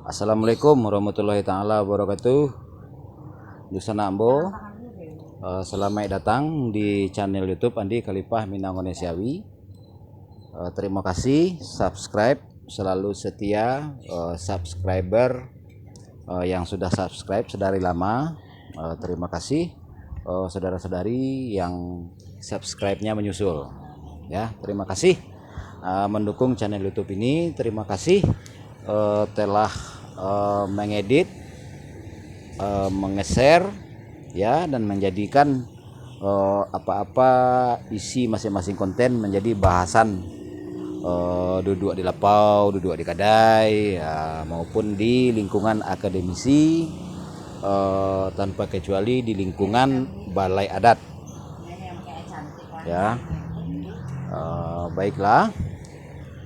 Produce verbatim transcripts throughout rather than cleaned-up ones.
Assalamualaikum warahmatullahi taala wabarakatuh. Dunsanak ambo, eh, salamaik datang di channel YouTube Andi Khalifah Minangonesiawi. Eh, terima kasih subscribe, selalu setia, eh, subscriber, eh, yang sudah subscribe sedari lama. Eh, terima kasih, eh, saudara-saudari yang subscribe-nya menyusul. Ya, terima kasih, eh, mendukung channel YouTube ini. Terima kasih, eh, telah, eh, mengedit, eh, menge-share, ya, dan menjadikan, eh, apa-apa isi masing-masing konten menjadi bahasan, eh, duduak di lapau, duduak di kadai, ya, maupun di lingkungan akademisi, eh, tanpa kecuali di lingkungan balai adat. Ya. Eh, baiklah.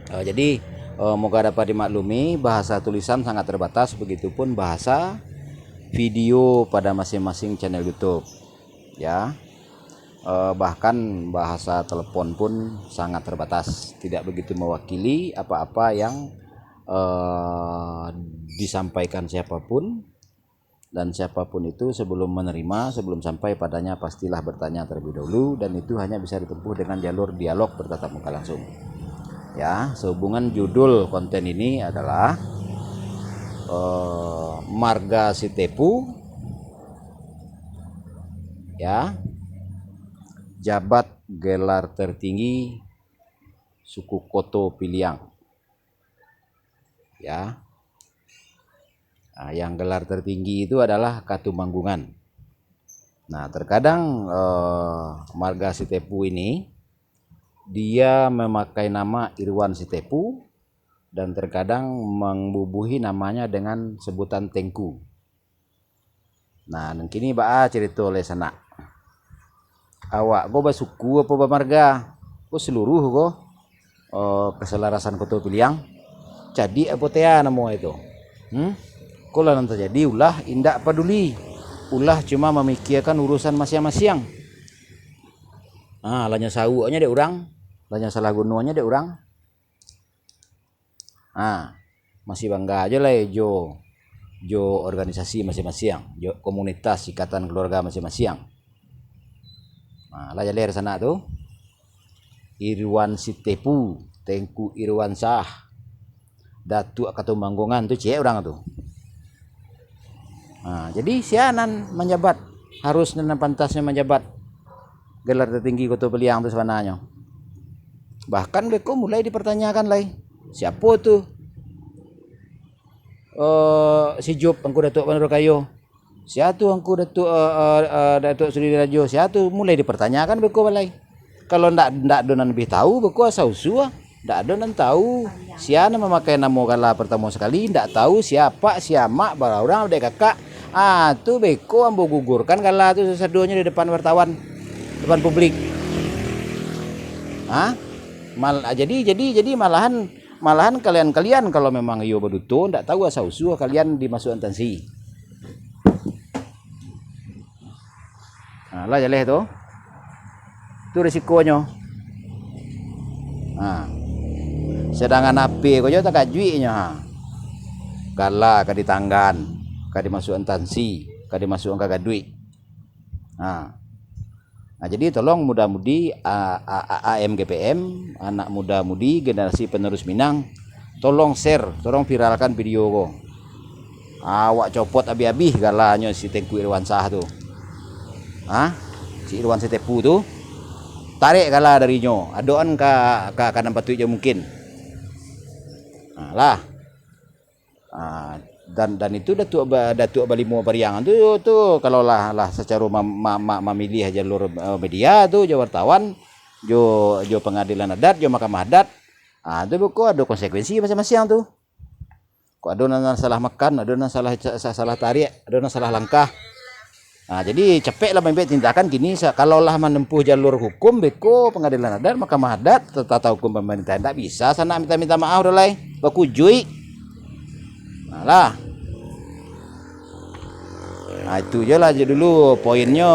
Eh, jadi, eh, moga dapat dimaklumi, bahasa tulisan sangat terbatas, begitupun bahasa video pada masing-masing channel YouTube. Ya. Eh, bahkan bahasa telepon pun sangat terbatas, tidak begitu mewakili apa-apa yang, eh, disampaikan siapapun. Dan siapapun itu, sebelum menerima, sebelum sampai padanya, pastilah bertanya terlebih dahulu, dan itu hanya bisa ditempuh dengan jalur dialog bertatap muka langsung. Ya, sehubungan judul konten ini adalah, eh, Marga Sitepu, ya, jabat gelar tertinggi suku Koto Piliang. Ya. Nah, yang gelar tertinggi itu adalah Katumanggungan. Nah, terkadang, eh, marga Sitepu ini, dia memakai nama Irwan Sitepu, dan terkadang membubuhi namanya dengan sebutan Tengku. Nah, nan kini baa carito lai sanak? Awak ko basuku apo bamarga? Ko saluruh ko, eh, kasalarasan Koto Piliang? Cadiak apo tea namo itu? Hmm? Ko lah nan tajadi, ulah indak paduli. Ulah cuma mamikiakan urusan masiang-masiang. Ah, lah nyo sauaknyo dek urang, lah nyo salah gunonyo dek urang. Ha, masih bangga ajo lai jo, jo organisasi masiang-masiang, jo komunitas ikatan keluarga masiang-masiang. Ha, lah jaleh sanak tu. Irwan Sitepu, Tengku Irwan Sah, Datuak Katumanggungan tu ciek urang tu. Ha, jadi sia nan manjabat, harus nan pantasnyo manjabat gelar tertinggi Koto Piliang tu sabananyo. Bahkan beko mulai dipertanyakan lai, siapo tu, eh, si Job angku Datuak Pandudukayo? Sia tu angku Datuak, eh, eh, eh, Datuak Suli Rajo? Sia tu mulai dipertanyakan beko balai. Kalau ndak, ndak ado nan labiah tahu, beko asa usua. Ndak ado nan tahu sia nan mamakai namo gala partamo sakali, ndak tahu sia apak, sia amak, bara urang, dek kakak. Ah, tu beko ambo gugurkan gala tu sasadonyo di depan wartawan, depan publik. Ha? Mal-, jadi, jadi, jadi malahan, malahan kalian-kalian kalau memang iyo baduto, ndak tahu asa usua kalian dimasuak instansi. Ha, lah jaleh tu. Tu risikonyo. Ha. Sadangan ape ko jo takajuiknyo, ha. Gala ka ditanggan, ka dimasuak instansi, ka dimasuak ka gaduik. Ha. Nah, jadi tolong muda-mudi, a, a, a, A M G P M, anak muda-mudi, generasi penerus Minang, tolong share, tolong viralkan video ko. Awak copot abih-abih galanyo si Tengku Irwan Sah tu. Ha? Si Irwan Sitepu tu. Tarek gala darinyo. Adokan ka, ka, ka nan patuik jo mungkin. Ha, lah. Ha, dan, dan itu Datuak ba-, Datuak Balimo Pariang tu, tu kalau lah, lah sacaro ma-, ma-, ma-, mamiliah jalur, eh, media tu, jo wartawan, jo, jo pengadilan adat, jo mahkamah adat. Ha, tu beko ado konsekuensi masiang-masiang tu. Kok ado nan salah makan, ado nan salah ca-, sa-, salah tarik, ado nan salah langkah. Nah, jadi capek lah maambiak tindakan kini, sa-, kalau lah manempuh jalur hukum, beko pengadilan adat, mahkamah adat, tata hukum pemerintahan, ndak bisa sanak minta-minta maaf doh lai, bakujuik. Nah, lah. Nah, itu je lah je dulu poinnyo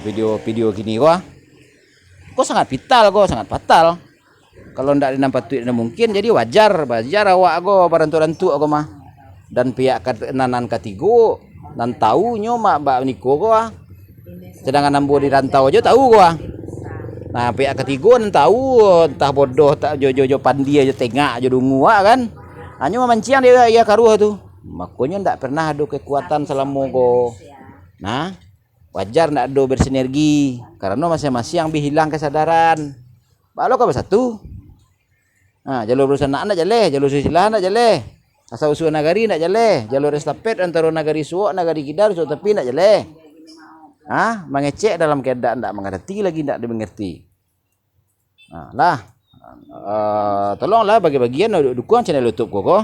video-video kini ko, ah. Ko sangat vital ko, sangat fatal. Kalau ndak di nan patuik nan mungkin, jadi wajar, wajar awak ko barantuk-rantuk ko mah. Dan pihak kat-, nan, nan katigo, nan tahu nyo mak bak niko ko ah. Sedangkan ambo di rantau ajo tahu ko ah. Nah, pihak katigo nan tahu, entah bodoh, tak jo, jo, jo pandia, jo tengak, jo dungu ah kan. Hanyo mamanciang dia, iya karuah tu. Makonyo ndak pernah ado kekuatan salamo ko. Nah, wajar ndak ado bersinergi, karano masiang-masiang bi hilang kesadaran. Baa lo ka basatu? Ha, jalur badusanak ndak jaleh, jalur silsilah ndak jaleh, asal usul nagari ndak jaleh, jalur estafet antaro nagari suok, nagari kida, suok tapi ndak jaleh. Ha, mangecek dalam keadaan ndak mangarati lagi ndak dimengerti. Ha, lah. Eh, tolonglah bagi-bagian du-, dukuang channel YouTube ko, ko.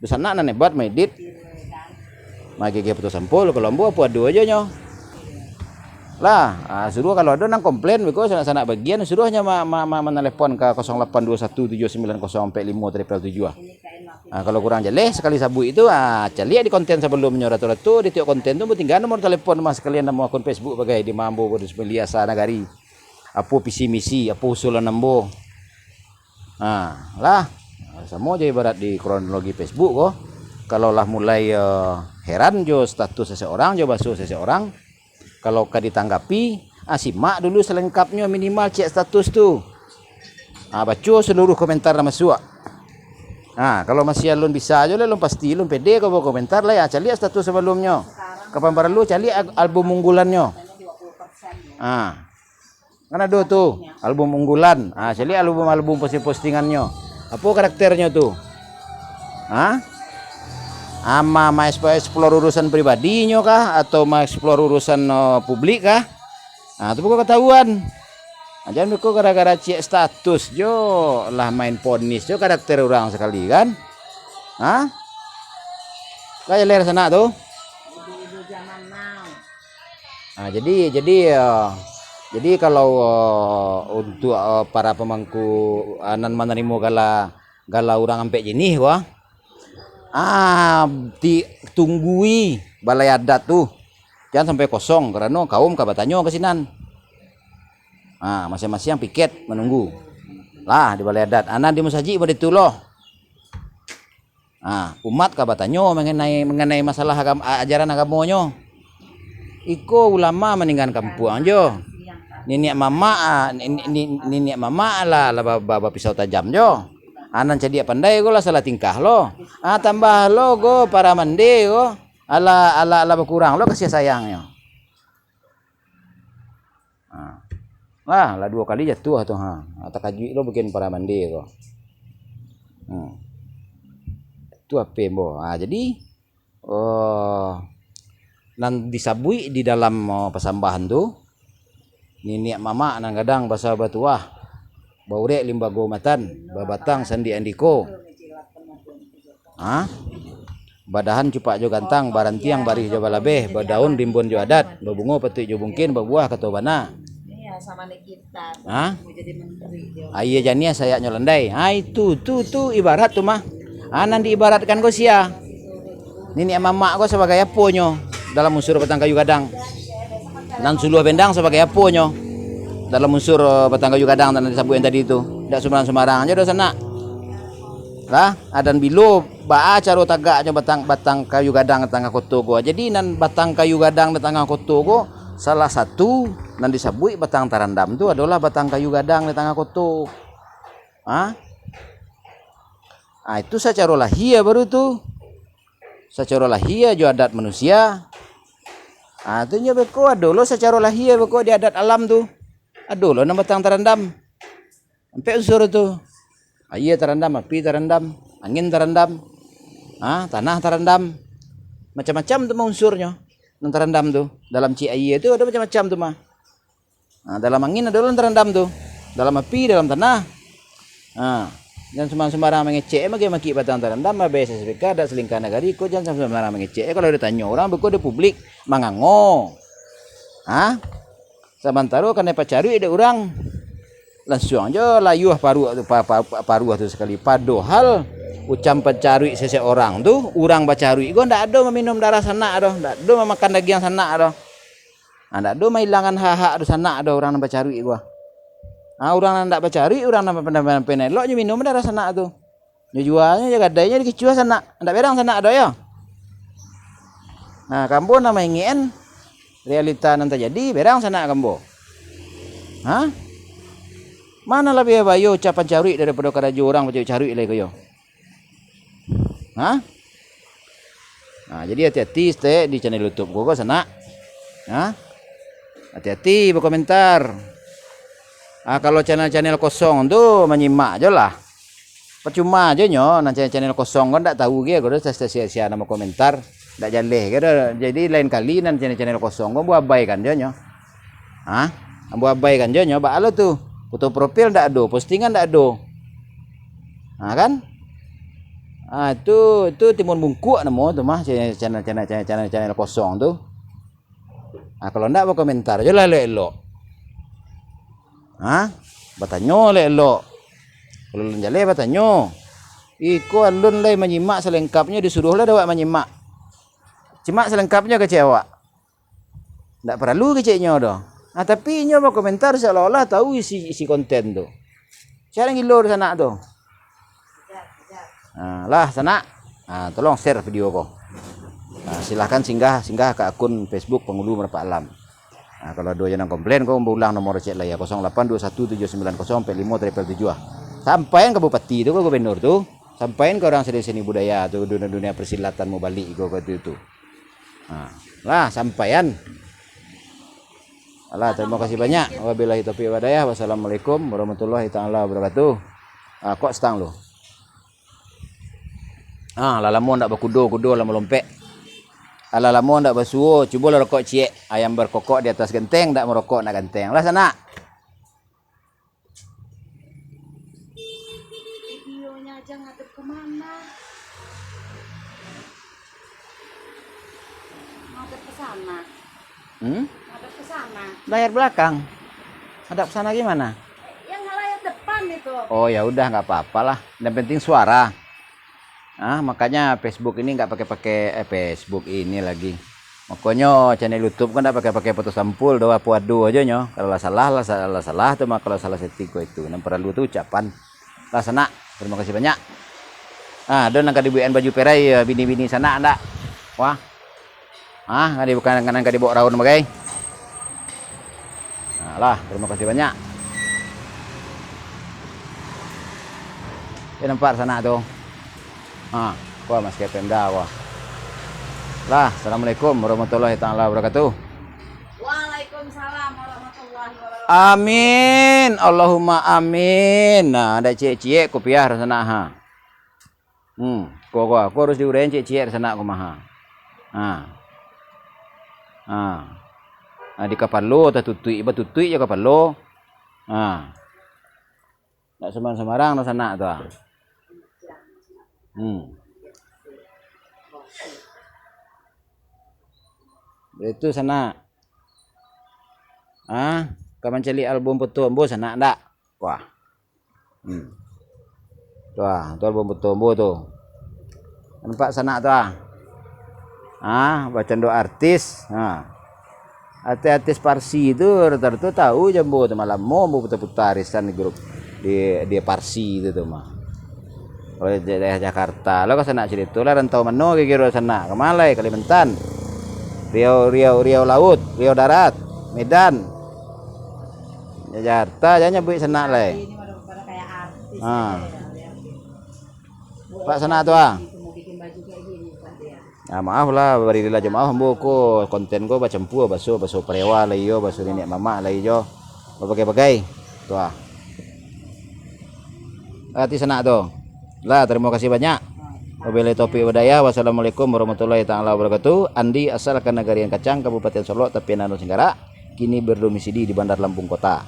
Dusanak nan hebat maedit. Magege foto sampul, kalau ambo apo ado ajo nyo. Lah, ah, suruah kalau ado nan komplain beko sanak-sanak bagian, suruah nyo ma-, ma-, ma-, manalepon ka kosong lapan dua satu tujuh sembilan kosong ampek limo triple tujuh ah. Ah, kalau kurang jaleh sakali sabuik itu, ah, caliak di konten sabalumnyo, rato-rato di tiok konten tu batingga nomor talepon mah, sakalian namo akun Facebook bagai di Mambo Bodus Mulia Sanagari. Apo visi misi, apo usulan ambo. Ha, lah. Samo jo ibarat di kronologi Facebook ko. Kalau lah mulai, eh, heran jo status seseorang, jo baso seseorang, kalau ka ditanggapi, ah, simak dulu selengkapnyo, minimal cek status tu. Ah, baco seluruh komentar nan masuak. Ha, kalau masih alun bisa jo lah, alun pasti, alun pede ka bakomentar lah, ya, caliak status sabalumnyo. Kapan paralu, caliak ag-, album unggulannyo. Ha. Kan ado tu, album unggulan. Ha, caliak album-album posting-postingannyo. Apo karakternyo tu? Ha? Ama ma-explore urusan pribadinyo kah? Atau ma-explore urusan, eh, publik kah? Ha, tu beko katahuan. Ha, jan beko gara-gara cek status jo lah main ponis jo karakter urang sakali, kan? Ha? Lah jaleh sanak tu? Ibu-ibu zaman now. Ha, jadi, jadi, eh, jadi kalau, eh, untuk, eh, para pamangku, eh, nan manarimo gala, gala urang ampek jinih ko, ah, ti-, tunggui balai adat tu. Jan sampai kosong, karano kaum ka batanyo ka sinan. Ha, masiang-masiang piket manunggu. Lah, di balai adat. Ah, nan di musajik pun ditu lo. Ha, umat ka batanyo manganai, manganai masalah agam-, a-, ajaran agamonyo. Iko ulama maninggan kampuang jo. Niniak mamak, ah, ni-, ni-, ni-, niniak mamak lah, lah ba-, ba-, bapisau tajam jo. Ah, nan cadiak pandai ko lah salah tingkah lo. Ah, tambah lo ko para mande ko. Alah, alah, alah bakurang lo kasih sayangnyo. Ha. Lah, lah duo kali jatuah tu, ha. Ha, takajuik lo mungkin para mande ko. Hmm. Tu ape, ambo? Ha, jadi, eh, nan disabuik di dalam, eh, pasambahan tu, niniak mamak nan gadang basa batuah, baurek limbago matan, babatang sandiak andiko. Ha? Badahan cupak jo gantang, barantiang barih jo balabeh, badaun rimbun jo adat, babungo patuik jo bungkin, babuah kato bana. Iya, sama ni kita. Ha? Mau jadi menteri dia. Aia janiah sayaknyo landai. Ha, itu, tu, tu ibarat tu mah. Ha, nan diibaratkan ko sia? Niniak mamak ko sabagai aponyo dalam unsur batang kayu gadang. Nan suluah bendang sabagai aponyo dalam unsur, eh, batang kayu gadang nan disabuik yang tadi tu. Dak sumbarang-sumbarang aja doh sanak. Lah, adan bilo baa caro tagaknyo batang, batang kayu gadang di tangah koto ko. Jadi, nan batang kayu gadang di tangah koto ko, salah satu nan disabuik batang tarandam tu adolah batang kayu gadang di tangah koto. Ha? Ah, itu sacaro lahia baru tu. Sacaro lahia jo adat manusia. Ah, tu nyo beko ado lo sacaro lahia beko di adat alam tu. Ado lo nan batang tarandam. Ampek unsur tu. Aia tarandam, api tarandam, angin tarandam, ha, tanah tarandam. Macam-macam tu mah unsurnyo. Nan tarandam tu. Dalam cik aia tu ado macam-macam tu mah. Ha, dalam angin ado nan tarandam tu. Dalam api, dalam tanah. Ha, jan sumbarang-sumbarang mangecek, maki-maki batang tarandam, babeh S S B K, adat salingka nagari, ko jan sumbarang mangecek. Kalau ditanyo urang, beko di publik, mangango. Ha? Samantaro kanai pacaruik dek urang, lansuang jo layuah paruah tu, pa-, pa-, pa-, paruah tu sakali. Padohal ucapan pacaruik seseorang tu, urang bacaruik ko ndak ado maminum darah sanak doh, ndak ado mamakan dagiang sanak doh. Ha, ndak ado mailangan hak-hak tu sanak doh urang nan bacaruik ko. Ha, urang nan ndak bacaruik, urang nan pandai-pandai elok nyo minum darah sanak tu. Nyo juanyo, nyo gadainyo dikicuah sanak. Ndak berang sanak ado yo. Nah, kambo nan maingek-an realita nan tajadi, berang sanak kambo. Ha? Mana labiah bayo ucapan caruik daripado karajo urang bacaruik-caruik lai ko yo? Ha? Nah, jadi hati-hati stek di channel YouTube ko, ko sanak. Ha? Hati-hati bakomentar. Ah, kalau channel-channel kosong tu manyimak jo lah. Percuma jo nyo, nan channel-channel kosong ko ndak tahu ge ko doh sia-sia nan bakomentar, ndak jaleh ge doh. Jadi lain kali nan channel-channel kosong ko ambo abaikan jo nyo. Ha? Ambo abaikan jo nyo, baa lo tu. Foto profil ndak ado, postingan ndak ado. Ha kan? Ah, tu, tu timun bungkuak namo tu mah, channel, channel, channel, channel, channel, channel kosong tu. Ah, kalau ndak bakomentar jo lah elok-elok. Ha? Batanyo elok-elok. Kalau alun jaleh batanyo. Iko alun lai manyimak salengkapnyo, disuruah lah dek awak manyimak. Simak salengkapnyo kecek awak. Ndak paralu keceknyo doh. Ah, tapi inyo bakomentar seolah-olah tahu isi, isi konten tu. Sia nan gilo di sanak tu. Ah, lah, sanak. Ah, tolong share video ko. Ah, silahkan singgah, singgah ka akun Facebook Pangulu Marapak Alam. Ah, kalau ado nan komplain ko, ambo ulang nomor cek lai, kosong lapan dua satu tujuh sembilan kosong empat limo triple tujuh. Sampaian ka bupati tu, ka gubernur tu. Sampaian ka urang seni-seni budaya tu, dunia-dunia persilatan mubalik ko, ka tu, tu. Ha, lah, sampaian. Alah, terima kasih banyak. Wabillahi taufiq wal hidayah. Wassalamualaikum warahmatullahi taala wabarakatuh. Ah, kok stang lu. Ah, lah lamo ndak bakudo, kudo lah malompek. Alah lamo ndak basuo, cubolah rokok ciek. Ayam berkokok di atas genteng, ndak marokok nak ganteng. Lah sanak. Videonya aja ngadep ke mana? Ngadep ke sana. Hmm? Ngadep ke sana. Layar belakang. Hadap ke sana gimana? Yang layar depan itu. Oh, ya udah, nggak apa-apalah. Yang penting suara. Ah, makanya Facebook ini nggak pakai-pakai, eh, Facebook ini lagi. Makonyo channel YouTube kan ndak pakai-pakai foto sampul doh, apo ado ajo nyo. Kalau lah salah, lah sa-, lah salah tu mah, kalau salah setting ko itu. Nan paralu tu ucapan. Lah sanak, terima kasih banyak. Ah, ado nan ka dibuekan baju perai, eh, bini-bini sanak ndak? Wah. Ah, nan di-, bukan nan ka dibaok raun bagai. Nah, lah, terima kasih banyak. Yo nampak sanak tu. Ha, ko Mas K P M da ko. Lah, assalamualaikum warahmatullahi taala wabarakatuh. Waalaikumsalam warahmatullahi wabarakatuh. Amin, Allahumma amin. Nah, ndak ciek-ciek kupiah sanak ha. Hmm, ko, ko, ko harus diuraian ciek-ciek sanak ko mah ha. Ha. Ha. Ha, di kapalo tatutuik, batutuik jo kapalo. Ha. Ndak sambarang-sambarang doh sanak tu, ah. Hmm. Itu sanak. Ah, ka mancaliak album foto ambo sanak ndak? Wah. Hmm. Tu ah, tu album foto ambo tu. Nampak sanak tu ah. Ah, bacando artis. Ha. Artis-artis Parsi tu rata-rata tahu jo ambo tu, malah mo ambo puta-puta arisan di grup di, di Parsi tu, tu mah. Kalau di daerah Jakarta, lo ka sanak carito lah, rantau mano kiro-kiro sanak? Ka ma lai? Kalimantan, Riau, Riau, Riau Laut, Riau Darat, Medan, Jakarta, jan nyabuik sanak lai. Ha. Pak sanak tu ah. Ah, maaf lah, baririlah jo maaf, ambo ko konten ko bacampua baso, baso parewa lai jo, baso niniak mamak lai jo, babagai-bagai. Tu ah. Hati sanak tu. Lah, tarimo kasih banyak. Wabillahi taufiq wal hidayah. Wassalamualaikum warahmatullahi taala wabarakatuh. Andi asal ka Nagarian Kacang, Kabupaten Solok, Tapian Danau Singkarak, kini berdomisili di Bandar Lampung Kota.